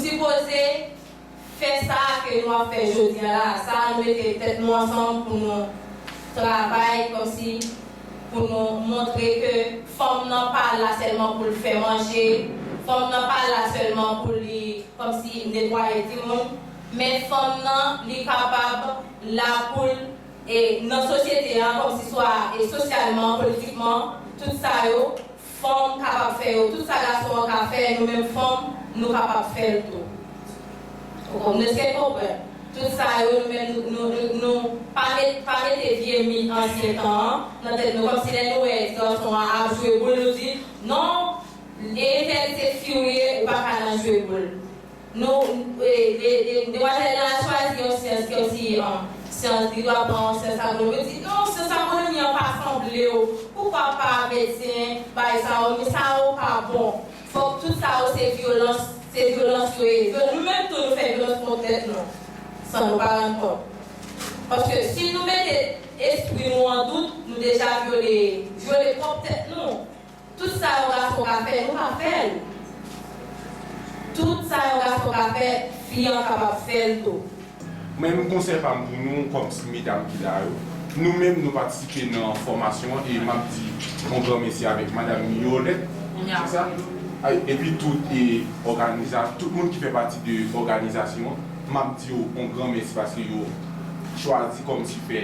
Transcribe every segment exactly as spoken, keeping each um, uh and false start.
sipoze fè sa ke nou ap fè jodi a la. Sa a, nou mete tèt nou ansanm pou nou travay kòmsi pou nou montre ke fanm nan pa la sèlman pou l fè manje, fanm nan pa la sèlman pou li kòmsi netwaye timoun, men fanm nan li kapab la pou l e nan sosyete a, kòmsi swa e sosyalman, politikman, tout sa yo, fanm kapab fè yo. Tout sa gason an ka fè, nou menm fanm, nou kapab fè l tou. Ou konprann? Èske w konprann? Tout sa yo, nou menm, nou, nou, nou, nou pa met, pa mete vye mit ansyen tan an nan tèt nou, kòmsi lè nou wè ti gason an ap jwe boul, nou di, non, entèl se fi w ye, ou pa ka nan jwe boul. Nou, e, de, de, demwazèl la chwazi yon syans ki yon ti, um, syans, li dwa pran yon syans agronomi, yo di, non, syans agronomi an pa sanble w, poukwa pa medsen, bagay sa yo, men sa yo pa bon. Fòk tout sa yo se vyolans, se vyolans yo ye. Vyo-, nou menm tou nou fè vyolans kont tèt nou, san nou pa rann kont. Paske si nou mete espri nou an dout, nou deja vyole, vyole pwòp tèt nou. Tout sa yon gason ka fè, nou ka fè l. Tout sa yon gason ka fè, fi an kapab fè l tou. Mwen menm konsèy pa m pou nou, kòmsi medam ki la yo, nou menm nou patisipe nan fòmasyon an, e m ap di yon gran mèsi avèk madanm Yolette, se sa? Ay, epi tout, e, òganiza-, tout moun ki fè pati de òganizasyon an, m ap di yo yon gran mèsi paske yo chwazi kòmsi fè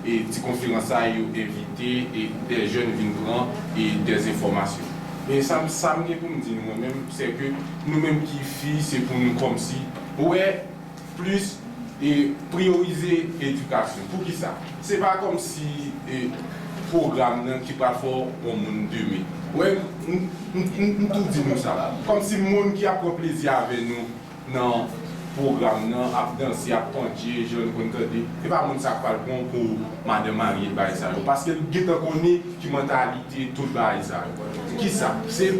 e ti konferans sa yo envite e dè jèn vin pran e dè enfòmasyon. E sa m, sa m gen pou m di nou, mwen menm, se ke nou menm ki fi, se pou nou kòmsi wè plis e priyorize edikasyon. Poukisa? Se pa kòmsi e pwogram nan ki pral fè w yon moun demen. Wè, m, m, m, m tou di nou sa. Kòmsi moun ki ap pran plezi avè nou, nan pwogram nan, ap danse, ap pandje, jan nou konn tande. Se pa moun sa k pral pran pou madanm marye, bagay sa yo. Paske l gentan konnen ki mantalite tout bagay sa yo. Kisa? Se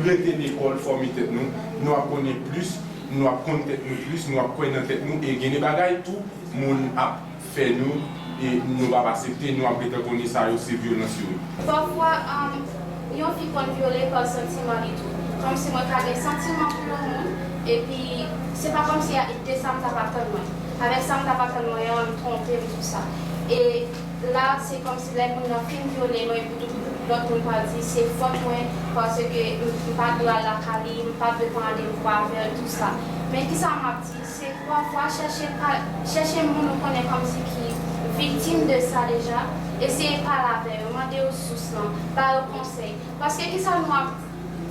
rete lekòl, fòme tèt nou, nou ap konnen plis, nou ap konn tèt nou plis, nou ap kwè nan tèt nou, e gen de bagay tou, moun ap fè nou, e nou p ap aksepte, nou ap gentan konnen sa yo se vyolans yo ye. Pafwa, um, yon fi konn vyole pa santiman li tou. Kòmsi mwen ka gen santiman pou yon moun, epi se pa kòmsi a, de sa m t ap atann mwen. Avèk sa m t ap atann mwen an, m twonpe m, tou sa. E la, se kòmsi lè moun nan fin vyole mwen, epi tout lòt moun pral di se fòt mwen, paske m, m pa t dwe al lakay li, m pa t dwe pran randevou avè l, tou sa. Men kisa m ap di? Se pafwa chèche pa, chèche moun ou konnen kòmsi ki viktim de sa deja, eseye pale avè yo, mande yo sous lan, ba yo konsèy. Paske kisa nou ap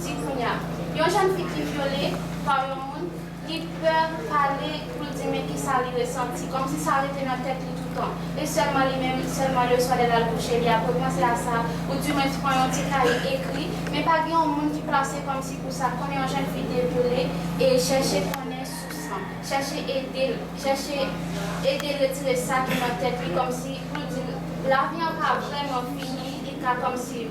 di kounye a? Yon jèn fi ki vyole pa yon moun, li pè pale pou l di men kisa li resanti, kòmsi sa rete nan tèt li toutan. E sèlman li menm, sèlman leswa lè l al kouche, li ap repanse a sa, oudimwens pran yon ti kaye ekri, men pa gen yon moun ki plase kòmsi pou sa, konnen yon jèn fi te vyole, e chèche konnen sous lan, chèche ede l, chèche ede l retire sa ki nan tèt li, kòmsi pou l di l, lavi an pa vrèman fini, li ka kòmsi,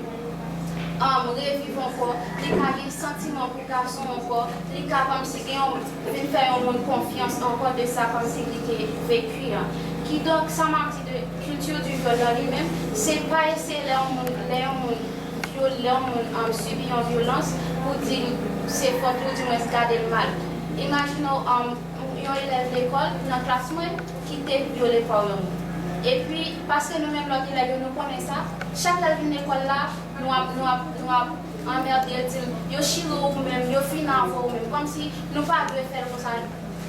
um, reviv ankò, li ka gen santiman pou gason ankò, li ka kòmsi gen yon, vin fè yon moun konfyans ankò de sa kòmsi li te veki an. Kidonk, sa m ap di de culture du viol nan li menm, se pa eseye lè yon moun, lè yon moun vyole, lè yon moun, um, sibi yon vyolans, pou di l se fòt li, oudimwens gade l mal. Imajine w, um, yon elèv lekòl nan klas mwen ki te vyole pa yon moun. Epi, paske nou menm lòt elèv yo, nou konnen sa, chak lè l vin lekòl la, nou ap, nou ap, nou ap anmède l, di l, yo chire w ou menm, yo fin avè w ou menm. Kòmsi nou pa dwe fè l konsa.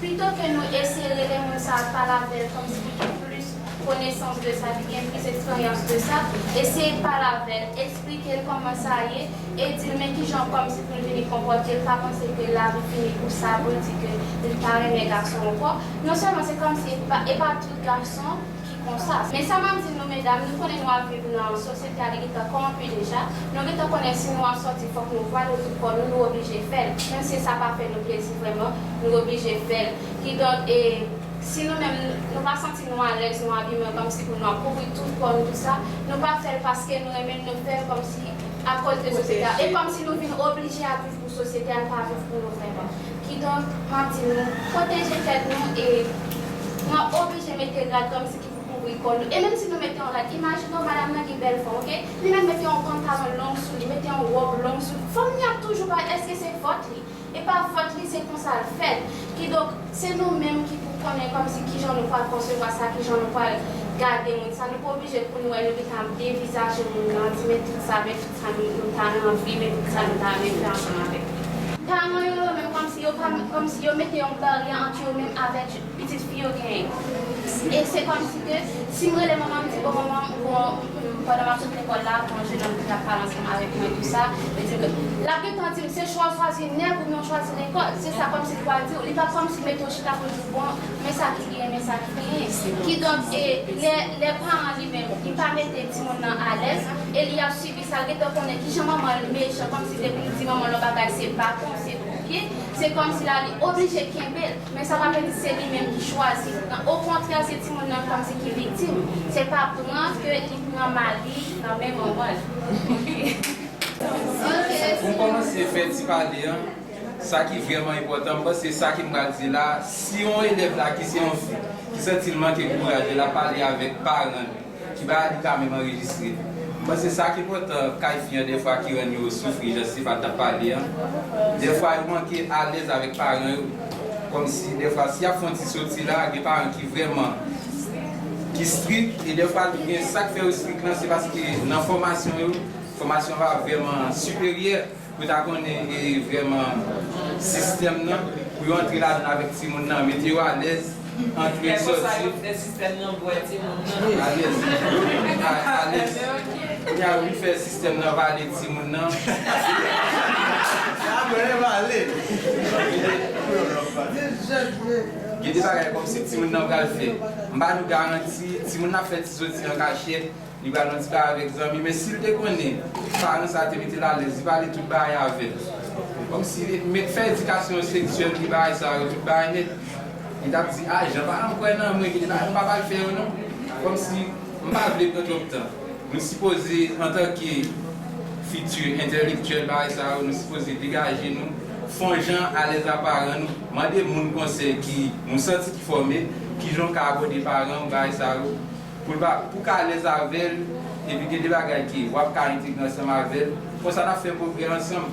Pito ke nou eseye rele moun sa a, pale avè l, kòmsi li gen plis konesans de sa, li gen plis eksperyans de sa, eseye pale avè l, eksplike l kòman sa ye, e di l men kijan kòmsi pou l vini konpòte l, pa panse ke lavi fini pou sa, pou l di ke li pa renmen gason ankò. Non sèlman se kòmsi e pa, e pa tout gason ki konsa. Men sa m ap di nou medam, nou konnen nou ap viv nan sosyete a, li gentan kòwonpi deja. Nou gentan konnen si nou ap sòti, fòk nou vwale tout kò nou, nou oblije fè l. Menm si sa pa fè nou plezi vrèman, nou oblije fè l. Kidonk, e, si nou menm, nou pa santi nou alèz, nou abiman kòmsi pou nou ap kouvri tout kò nou, tou sa, nou pa fè l paske nou renmen l, nou fè l kòmsi akoz de sosyete a. E kòmsi nou vin oblije ap viv pou sosyete a, nou pa viv pou nou vrèman. Kidonk, m ap di nou, pwoteje tèt nou e nou ap oblije mete rad kòmsi ki pou kouvri kò nou. E menm si nou mete yon rad, imajine w, madanm nan gen bèl fòm, oke? Li menm mete yon pantalon long sou li, mete yon wòb long sou li. Fanm nan ap toujou pa, èske se fòt li? E pa fòt li, se konsa l fèt. Kidonk, se nou menm ki pou konnen kòmsi kijan nou pral konsevwa sa, kijan nou pral gade moun sa. Nou pa oblije pou nou wè nou gentan ap devizaje moun nan, di men tout sa, men tout sa nou, nou ta anvi, men tout sa nou ta renmen fè ansanm avèk li. Paran yo, yo menm kòmsi yo pa, kòmsi yo mete yon baryè ant yo menm avèk pitit fi yo genyen. E se kòmsi ke si m rele manman m, m di, "Bon, manman, m, bon, m, pandan m ap sot lekòl la, gon jennonm ki t ap pale ansanm avèk mwen, tou sa," li di ke l ap gentan di m, "Se chwa w chwazi nèg oubyen w chwazi lekòl." Se sa kòmsi li pral di w. Li pa kòmsi mete w chita pou l di w, "Bon, men sa ki genyen, men sa ki genyen." Kidonk, e, lè, lè paran li menm, li pa mete timoun nan alèz, e li ap sibi sa, l gentan konnen kijan manman l mechan, kòmsi depi l di manman l yon bagay, se baton, se koupye, se kòmsi la li oblije kenbe l. Men sa pa vle di se li menm ki chwazi. Nan, okontrè, se timoun nan kòmsi ki viktim. Se pa pran ke li pran mal li nan men manman l. Pou m kòmanse fè ti pale an, sa ki vrèman enpòtan, m panse sa ke m pral di la, si yon elèv la ki se yon fi, ki santi l manke kouraj, l ap pale avèk paran l, ki bagay li pa menm anrejistre. M panse sa ki enpòtan kay fi an dèfwa ki rann yo soufri, jan Stéphane t ap pale an. Dèfwa yo manke alèz avèk paran yo. Kòmsi dèfwa si y ap fè yon ti soti la, gen paran ki vrèman ki strik, e dèfwa tou gen sa k fè yo strik lan, se paske nan fòmasyon yo, fòmasyon pa vrèman siperyè. Pou ta konnen e vrèman sistèm nan, pou yo antre ladan avèk timoun nan, mete yo alèz, antre sòti. Alèz. Alèz. Kounye a yo vin fè sistèm nan vale timoun nan. Gen de bagay kòmsi timoun nan pral fè. M ba nou garanti, timoun nan ap fè ti soti an kachèt. Li pral nan ti bagay avèk zanmi, men si l te konnen paran sa te mete l alèz, li pale tout bagay avè l. Kòmsi met fè edikasyon seksyèl, ki bagay sa yo, tout bagay nèt. Li t ap di, a, jan paran m kwè nan mwen, ki bagay m pa pral fè yo non. Kòmsi m pa vle pran twòp tan. Nou sipoze, antanke fiti entèlektyèl, bagay sa yo, nou sipoze degaje nou, fè yon jan alèz a paran nou, mande moun konsèy ki nou santi ki fòme, kijan w ka abòde paran w, bagay sa yo. Pou l pa, pou w ka alèz avè l, epi gen de bagay ke w ap ka entegre ansanm avè l, konsa n ap fè pwogrè ansanm.